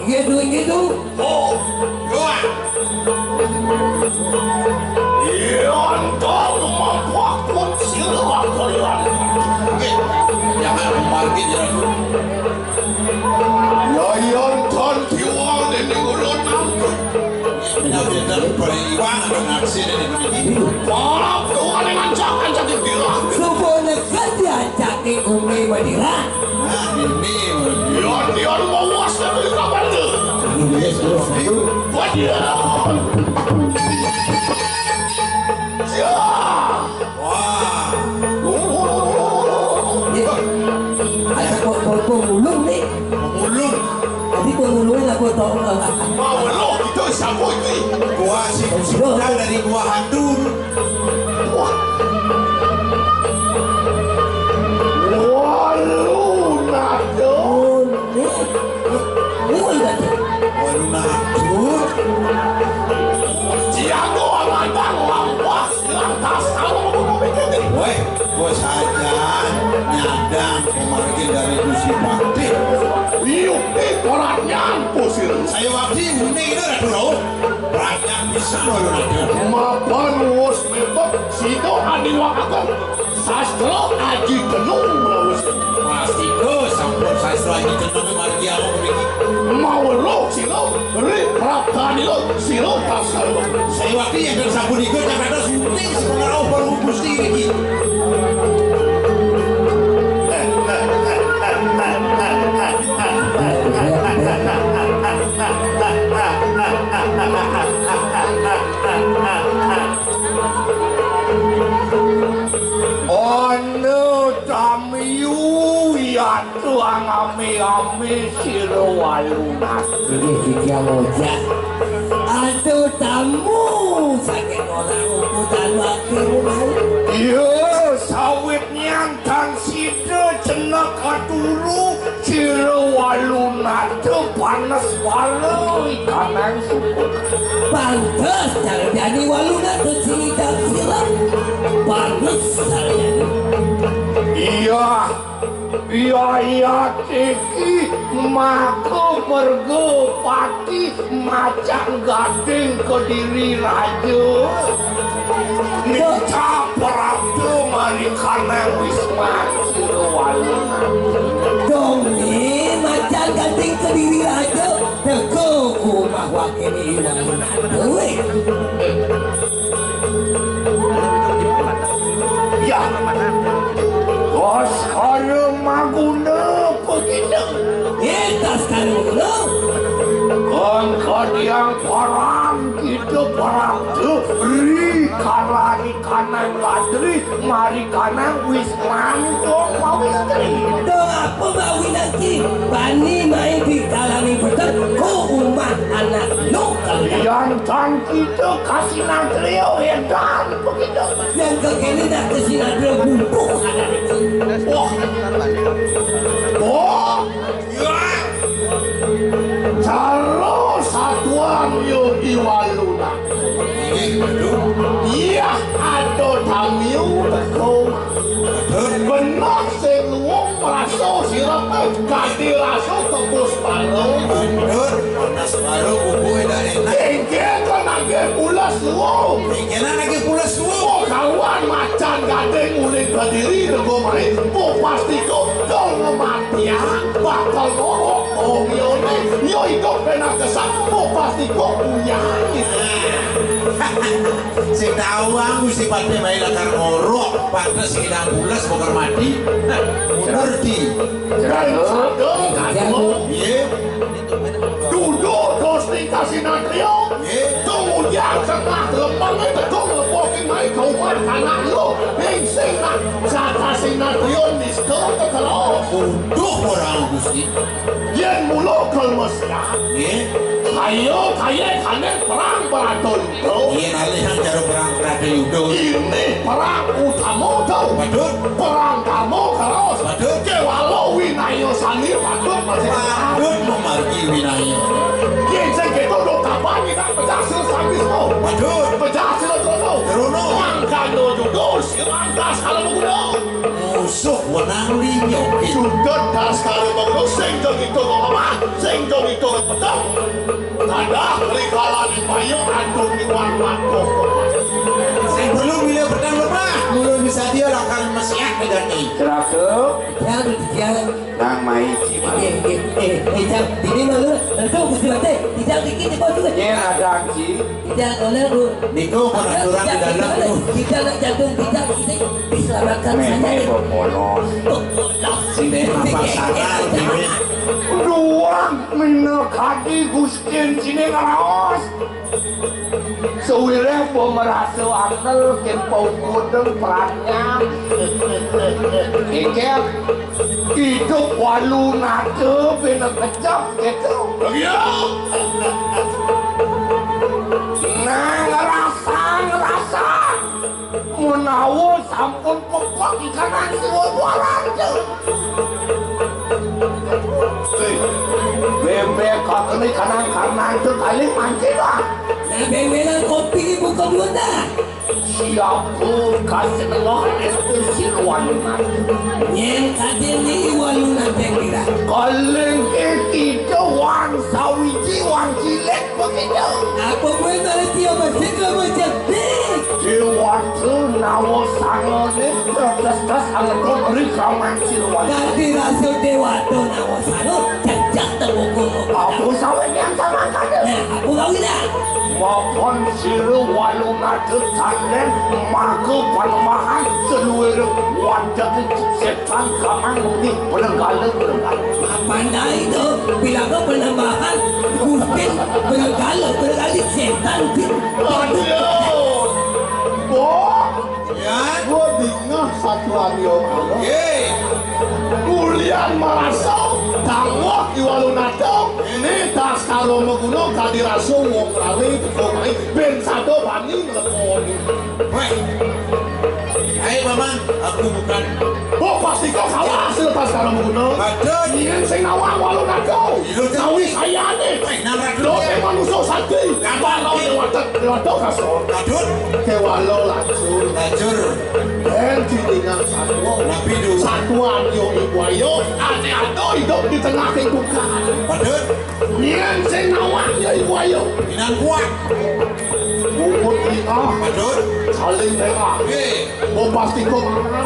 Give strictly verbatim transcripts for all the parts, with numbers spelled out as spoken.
Gitu, gitu. Oh, dua. Iya, entong mampuakun sila kalian. Oke, jangan margi jalan. Ya, iya, entong tiwang dene ulun ampun. Ya, beda beriwang dengan sini. Maaf, Tuhan yang ancak-ancak bilang. Subuh nekat diancaki Umi Madira. Nah, ini. Biar dia mau was dari kabar tu. Ini dia suruh. Buat dia. Ya. Wah. Oh. Ada kok pemulung ni. Pemulung. Jadi pemulung aku tahu. Mau lo itu siapa ini? Gua si Sunda dari Gua Handun. Wah. Walu nado. Walu nado. Siago amadang lampas lantas kalau mau bikin. Weh, bos aja nyadang pemargin dari Gusti Patih. Yuk, di korannya pusir. Saya wakil unik itu Ratu Rauh. Rakyat bisa lalu rakyat. Mapan wos mepet situ adiwak aku. Sastra aji tenung lawas. Pasti ke sampun sastra aji tenung margi aku mriki. Mawelo sira ri praptani sira tasal. Saya wakil yang sampun ikut yang ada syuting sebenarnya over Gusti ini. Anu tamiu yatu angami-ami sira walunas. Ini tiga moja. Aduh tamu saking orang ukutan wakil. Iya, sawit nyantang sida cenek katuru sira walunas. Tuh panas walu ikanang suku. Pantes cara jani walu nado sini dan silam. Panas cara jani. Iya, iya, iya, tiki maka mergo pati macan gading kediri raja. Nika prapta mari kanang wisman sira walu. Dong ni macan gading kediri raja. Teko ku umah wakil iwang. Weh. Ya. Baskara maguna pagina. Eh, Baskara maguna. Kon kadiang parang kita parang tu ri karani kanang ladri mari kanang wis Mantong pawistri. Dong apa bawi nangki? Bani mai di kalami peteng ko umah anak lu kalian. Yang tang kita kasih nantrio edan begitu. Yang kekini nak kasih nantrio bubuk anak. Wah. Oh. Cara satuan yo iwaluna. Iya, ada tamiu teko. Bener sing luwung merasa sirape ganti rasa tebus baru. Bener, panas baru bubuk enak-enak. Inggih, kan nagih pules luwung. Inggih, nagih pules luwung. Oh, kawan macan gading uling kediri teko main. Oh, pasti kok kau ngemat. Ya, bakal ngorok, oh, yo, nek, yo, iku penak kesak, kok pasti kok uyah. Sing tau aku si Patih bae lakar ngorok, pantes sing ndang pules bakal mati. Hah, mundur di. Dan sadong, kadung. Piye? Duduk, Gusti Kasinatrio. Kemudian tengah lemah itu ngepokin naik ke rumah anak lu. Bingsing nak. Saka Sinatrio nisko ke kalau. Unduh orang Gusti. Yen mula kelmesian. Nggih. Ayo, kaya kane perang Bratayuda. Yen alihan jero perang Bratayuda. Ini perang utama to. Waduh. Perang Dharma Karaos. Waduh. Kewala winaya sani patut masih. Patut memargi winaya. Yen sing keto do kapan kita pecah sila sabis to. Waduh. Pecah sila trono. Trono. Mangkana judul sila angkas kalau guna. Musuh wenang linyok. Sudut das karo mengko sing do ngito lemah, sing do ngito peteng. Kadah rikala dipaya atur iwan mangko. Sing perlu milih peteng lemah, mulai bisa dia lakar mesiak negani. Celaka. Jangan, jangan. Nang mai cima. Eh, eh, eh, eh, jang, dini malu, tentu Gusti Ratu. Tidak bikin di bawah juga. Nyen ada ci. Tidak oleh lu. Niku peraturan di dalam tuh. Tidak nak jantung tidak ini diselamatkan saja. Memang bopolos. Sing dek apa salah, Dewi? Duang mina kadi Gustin sini ngeraos. Sewireh bo merasa angel kin pau kudeng peranyang. Engkel hidup walu nate bina kejap gitu. Iya. Nah, ngerasa, ngerasa. Menawa sampun pepek ikan nasi walu rante. Hei, bebek kakene kanang karnang tu kali mancing lah. Nah, bebelan kopi buka dua dah. Siapa kasih Allah itu siluan mati. Nyen kadene iwalu nanteng kira. Kaleng kita wan sawiji wan cilik begitu. Apa gue ngerti apa sih kamu cerdik? Dewata nawa sangone protes-tes angeton ri kraman siluan. Kati rasul dewata nawa sangone jejak temu kulo. Apa sawit yang sama kade? Nah, aku kawin dah. Mapan sira walu nada tandem maka panembahan seluwir wadhake setan kamang muni belegala-belegala. Pandai to, bilang panembahan Gustin belegala-belegala setan. Aduh. Bo. Ya. Gua dingah satuan yo. Oke. Kulian marasa tangwah iwalu nada. Ini tas karo meguna kadi rasa wong rawe teko mai ben sada bani ngleboni. Weh. Hai Paman, aku bukan. Oh, pasti kau kalah selepas karo meguna. Betul. Yen sing nawang walu nada. Iya, Jawi sayane. Weh, nang ragu. Lo ya. Emang musuh sakti. Gampang. Kalau lewat lewat kasar. Aduh. Kewalo lacur. Lacur. Ben ditinggal satwa. Nabi du. Satwa yo ibu ayo. Ane ado hidup di tengah kehidupan. Aduh. Yen sing nawang ya ibu ayo. Inan kuat. Bubut tinggal. Aduh. Saling tengah. Hei. Bopas tiko mangan,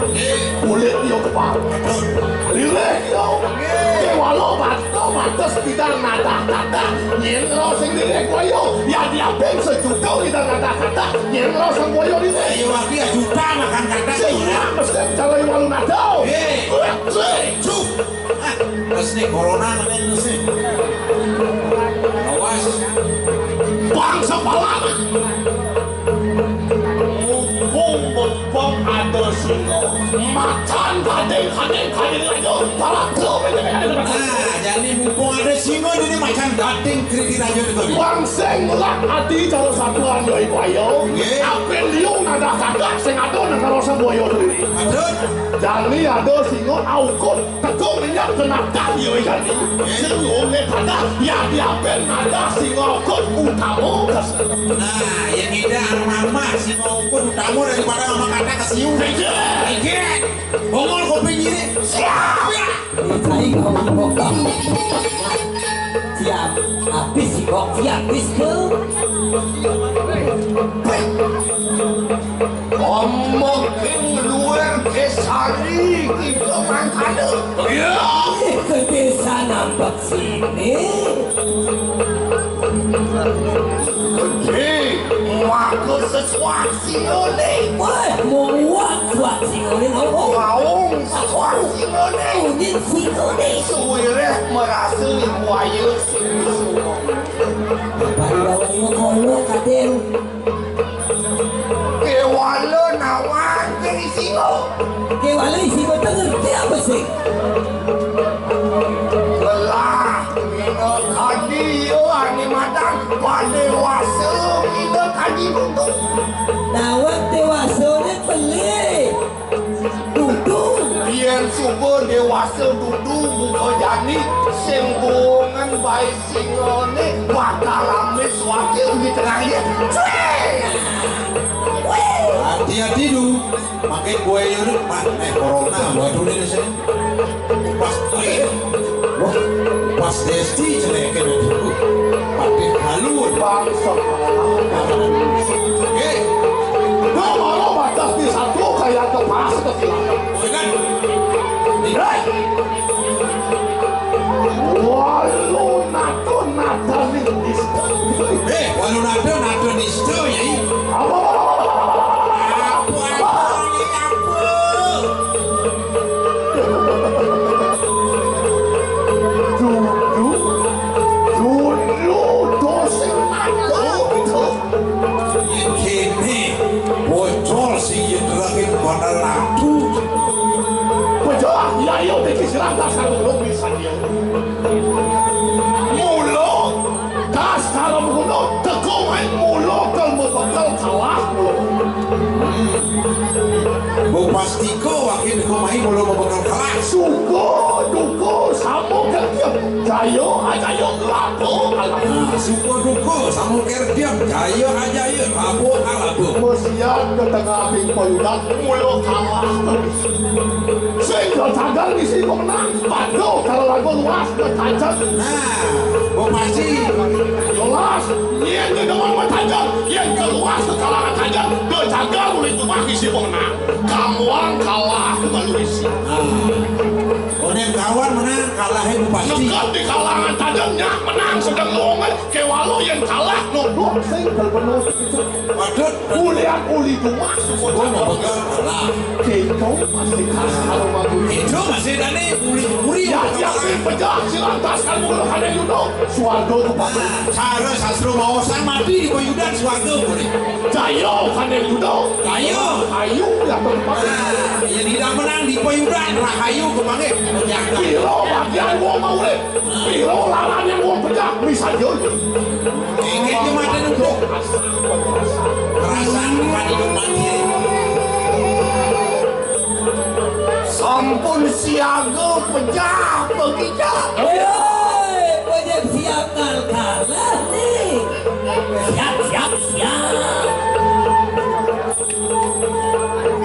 kulit yo kepal. Lirih yo. Kewalo bato bates bidang nadah-nadah. Nyen lo sing lirih koyo, ya diapin sejuta bidang nadah-nadah. Nyen lo sing koyo lirih. Ayo, waki ya juta makan kata. Sing ya mesti calai walu nado. Hei. Wek, wek. Cuk. Ah, terus nih corona namanya terus nih. Awas. Bangsa pahlawan. Mumpung mumpung ada singa, macan gading gading gading aja para tuh. Nah, jadi mumpung ada singa ini macan gading kredit aja tuh. Bang sing lak ati cara satuan yo ibu ayo. Nggih. Apin liung nadah kagak sing ada nang karo semboyo diri. Aduh. Jani ada singa aukut. Teko minyak kena kah yo ikan ni. Sing wonge pada ya diapen ada singa ukut utama. Nah, yang tidak mama singa ukut utama daripada mama kata kesiu. Iya. Iya. Bongol kopi nyiri. Siap. Ini saya ngomong kok. Siap. Habis sih kok. Siap, habis ke. Omong ing luar kesari kita mangkana. Ya, ke desa nampak sini. Gede, maka sesuak singone. Wah, muak suak singone, oh, oh. Waung sesuak singone. Kuning singone. Suwireh merasa buaya sini semua. Bapak bawa ini kolok, Kaden. Kewala nawang ke isingo. Kewala isingo tu ngerti apa sih? Lelah, mina kadi yo ani matang. Padéwasa minakadi dudu. Daweg déwasané pelih. Dudu. Yén suba déwasa dudu muka jani, sing buungan baé singané bakal ramé suarga uli tengah liat. Cué! Wih! Hati-hati, Du. Makin buaya ini, Pak. Eh, corona, waduh, ini sini. Pas, eh, wah, pas Desti cenekin itu. Pakai halu. Bangsa. Eh. Nah, malah batas di satu kayak ke pas ke silakan. Benar. Hei. Walu nado nado nih. Eh, walu nado nado nista, ya. Apa? Apa, apa, apa? Dudu, dudu, dosing aku. Kéné bocor sing nyetrakin bakal laku. Pejah, ya, ayo, dikis lantas kan belum bisa dia. Mula, kas kalau mula, teko main mula, kalau mau bakal kalah mula. Mbok pastika waké teko main mula mau bakal kalah. Suka, duka, sama kerja. Jaya, ajaya, laba, kalah. Nah, suka duka, sama kerdian, jaya, ajaya, laba, kalaba. Mesiat ke tengah api payudan, mula kalah. Sing jagal ngisi pemenang, patuh, kalau lagu luas, ketajam. Nah, Bupati. Luas, yén ke dewan ketajam, yén ke luas, ke kalangan tajam, jagal mulai rumah ngisi pemenang. Kamuang kalah, malu isi. Nah. Koné kawan menang, kalahé Bupati. Nekep di kalangan tajam, nyak menang, sedang luwung, kéwala yén kalah, nunduk, sing, kalau penuh. Waduh. Ulian uli dumas, gua mau pegang. Lah. Kéto masih kasar, waduh. Kéto masih dani, uli-uli. Ya, ya, pejah, silang tas, kan, mulu, kadé, yudo. Swarga, tuh, Pak. Nah, cara sastra maosan mati di payudan swarga, boleh. Jaya, kadé, yudo. Jaya. Ayo, ya, tuh, Pak. Nah, yang tidak menang di payudan, rahayu, kepanggil. Piro, bagian, gua mau, leh. Piro larané wong pejah, misaja. Iki cuma ada nunduk. Perasaan bukan hidup mati. Sampun siaga pejah, pejah. Hei, pejah siap kalah nih. Siap, siap, siap.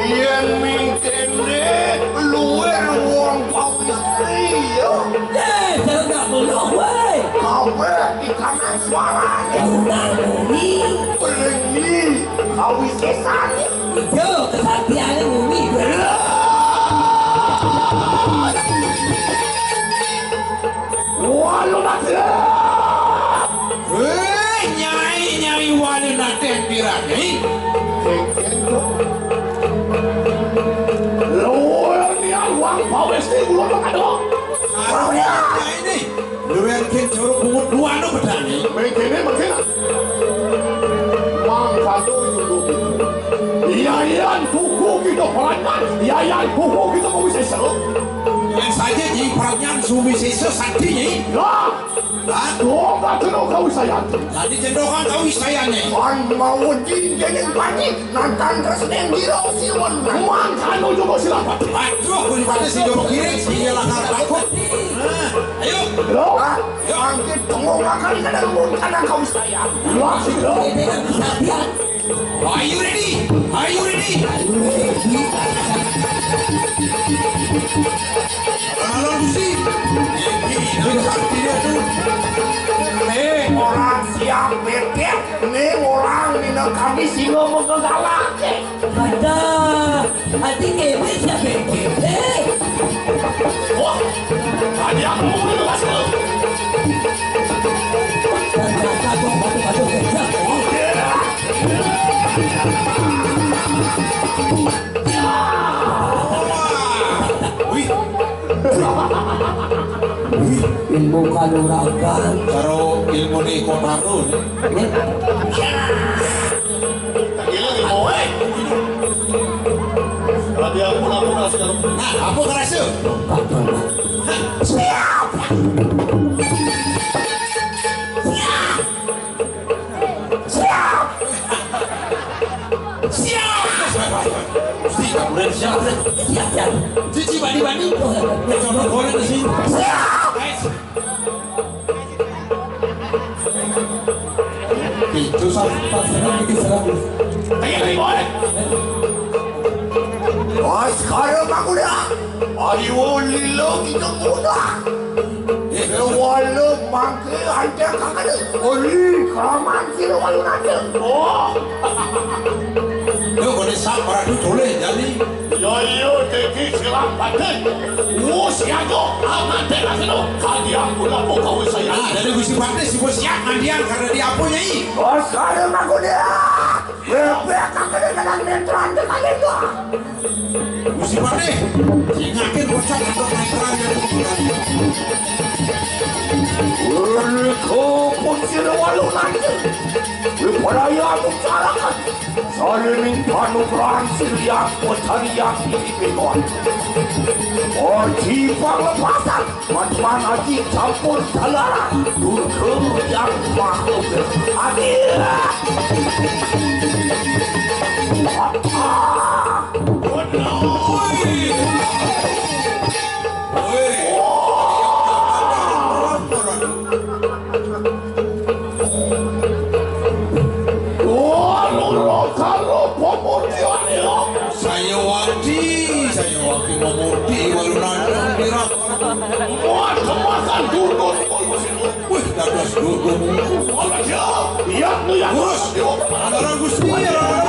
Yén mingkene luwih wong pawistri, ya. Eh, jangan nggak peluk, woi. Kabeh di kanan suarane. Udah bumi. Belengi, kawisesan. Yo, kesaktiane bumi. Walu mati. Eh, nyai, nyai wali nateh pirang, eh? Luwih niat wong pawis iki kula tak ada. Aduh, nyai ini. Luwih kin curug bungut duwano bedane. Mengkene, mengkene. Mangkano nyuruh. Yayan tuku kita pelayan, yayan tuku kita mau bisa seru. Yang saja di peranyaan sumisesa sakti, nyai. Lah, Hah? Domba kena kawisayan. Dadi cendokan kawisayane. Wan mau wedi dening panji, nantang resneng jiro siwon. Mangkano coba silakan. Aduh, kuwi pada sing coba kiring, sing lakar takut. Nah, ayo. Lo? Hah? Yo, angkit tunggu makan kadang mun kadang kawisayan. Lo sih lo. Ini kan kesaktian. Are you ready? Are you ready? Are you ready? Kalau sih, ini, ini, ini, ini, ini, orang siap, Beb. Ini orang minangkani singa menggegalake. Ada. Ati kene siapa yang kene? Wah, tadi aku mau dulu, Mas. Wih. Wih, ilmu kanuragan. Karo ilmu di Kotaro, nih. Gila, gila, woi. Kalau dia pura-pura segala. Nah, apa kerasa? Siap. Siap. Siap, siap. Cici badi-badi. Coba goreng di sini. Siap. Guys. Itu satu serang, itu serang. Ayo, ayo, boleh. Askara Maguda, ayo lilo kita muda. Wala mangke ante kakade. Oli, kraman sira walu nate. Oh. Yo, kone sak para tu tole jani. Yo, yo, teki silang pate. Wo, siago, amate kasino. Kadi aku lapo kau saya. Ah, dari Gusti Patih, si bos siap mandiang karena dia apa, Nyai? Askara Maguda. Bebek kakade dengan netran de kalenda. Gusti Patih, ingatin bocah untuk netran dari kuburan. Riko pun sira walu nate. Wiparaya mucarakan. Salining panugrahan siriang pacariang diri bebon. Oji panglepasan. Manman aji campur dalara. Durga yang makhluk. Adil. Oh, loro karo pemurnian ya. Saya wakti, saya wakti memurti walu nandang di Muat kemakan duduk. Wih, dados duduk. Iya, iya. Terus, antara Gusti ya.